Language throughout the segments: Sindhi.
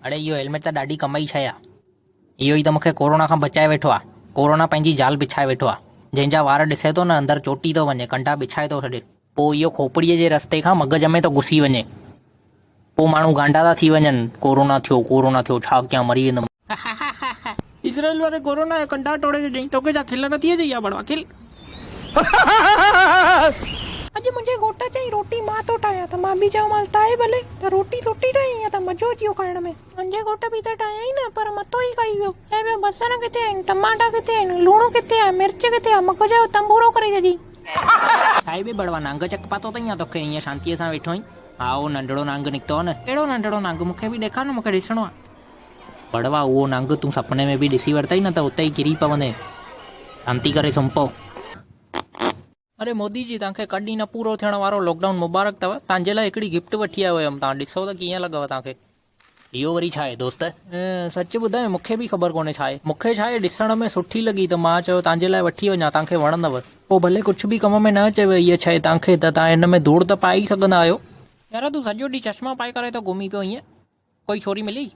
اڙي اهو هيلميٽ ته ڏاڍي ڪم جي شيء آ. اهو ئي ته مون کي ڪورونا کان بچائي ويٺو آ. ڪورونا پنهنجي جال بڇائي ويٺو آ. جنهن جا وار ڏسي ٿو نه اندر چوٽي ٿو وڃي، ڪنڊا بڇائي ٿو ڇڏي. پوء اهو کوپڙيء جي رستي کان مغز ۾ ٿو گهسي وڃي. پوء ماڻهو گانڊا ٿا ٿي وڃن، ڪورونا ٿيو، ڪورونا ٿيو، ڇا ڪيان مري ويندم. اسرائيل واري ڪورونا جا ڪنڊا ٽوڙي ڇڏيائين، توکي ڇا کل نٿي اچي يا بڙوا کل. اڄ منهنجي گهوٽ چيائين روٽي مان ٿو ٺاهيان ته مان به چيومانس ٺاهي ڀلي ته روٽي سٺي ٺاهيائين يا ته مزو اچي ويو کائڻ ۾. منهنجي گهوٽ به ته ٺاهيائين نه پر مٿو ئي کائي ويو. چئي پيو بصر ڪٿي آهن، ٽماٽا ڪٿي آهن، لوڻ ڪٿي آهي، مرچ ڪٿي آهي، مغز جو تنبورو ڪري ڇڏيائين. ٺاهي به بڙوا نانگ چڪ پاتو اٿئي يا توکي ائين شانتيء سان ويٺو آهين. ها اهو ننڍڙو نانگ نڪتو آهي نه. ڪهڙو ننڍڙو نانگ مون کي به ڏيکار نه مون کي ڏسڻو آهي. بڙوا اهو نانگ تون سپني ۾ به ڏسي ورتئي نه ته اتي ئي ڪري پوندين. شانتي ڪري سمهه پئو. اري مودي جي توهان کي ڪڏهن نه پورو ٿيڻ وارو لاڪ ڊائون مبارڪ اٿو. توهان جي لاء هڪڙي گفٽ وٺي آيو هيم توهان ڏسو ته ڪيئن لڳو توهان کي. اهو وري ڇا آهي دوست؟ سچ ٻڌايان مون کي به خبر ڪونهي ڇا آهي. مون کي ڇا آهي ڏسڻ ۾ سٺي لڳي ته مان چيو توهان جي لاء وٺي وڃان توهان کي وڻندو. پوء ڀلي ڪجهه به ڪم ۾ نه اچيو هيء شيء توهان کي ته توهان هن ۾ ڌوڙ ته پائي ئي سگهندا آهيو. يار تون سڄو ڏينهن چشما پائي ڪري ٿو گهمين پيو ائين ڪوئي ڇوري ملي؟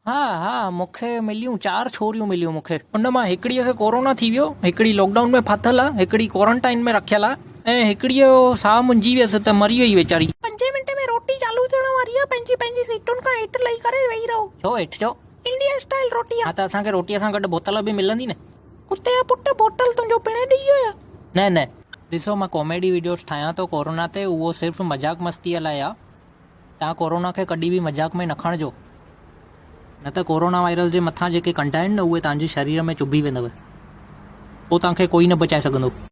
ها ها مون کي مليون چار ڇوريون مليون مون کي. ان مان هڪڙيء کي ڪورونا ٿي ويو، هڪڙي لاڪ ڊائون ۾ ڦاٿل آ، هڪڙي ڪورنٽائن ۾ رکيل آ ۽ هڪڙيء جو ساهه منجهي ويس ته مري وئي ويچاري. پنجين منٽي ۾ روٽي چالو ٿيڻ واري آ، پنهنجي پنهنجي سيٽن کان هيٺ لهي ڪري ويهي رهو. ڇو هيٺ ڇو؟ انڊين اسٽائيل روٽي آ. ها ته اسان کي روٽيء سان گڏ بوتل به ملندي نه؟ ڪتي جا پٽ بوتل تنهنجو پڻهين ڏئي ويو يا؟ نه نه. ڏسو مان ڪاميڊي وڊيوز ٺاهيان ٿو ڪورونا تي اهو صرف مذاق مستيء لاء آ. توهان ڪورونا کي ڪڏهن به مذاق ۾ نه کڻجو نه ته ڪورونا وائرس جي مٿان جيڪي ڪنڊا آهن نه اهي توهان جي شرير ۾ چڀي ويندو پوء توهان کي ڪوئي نه بچائي سگهندو.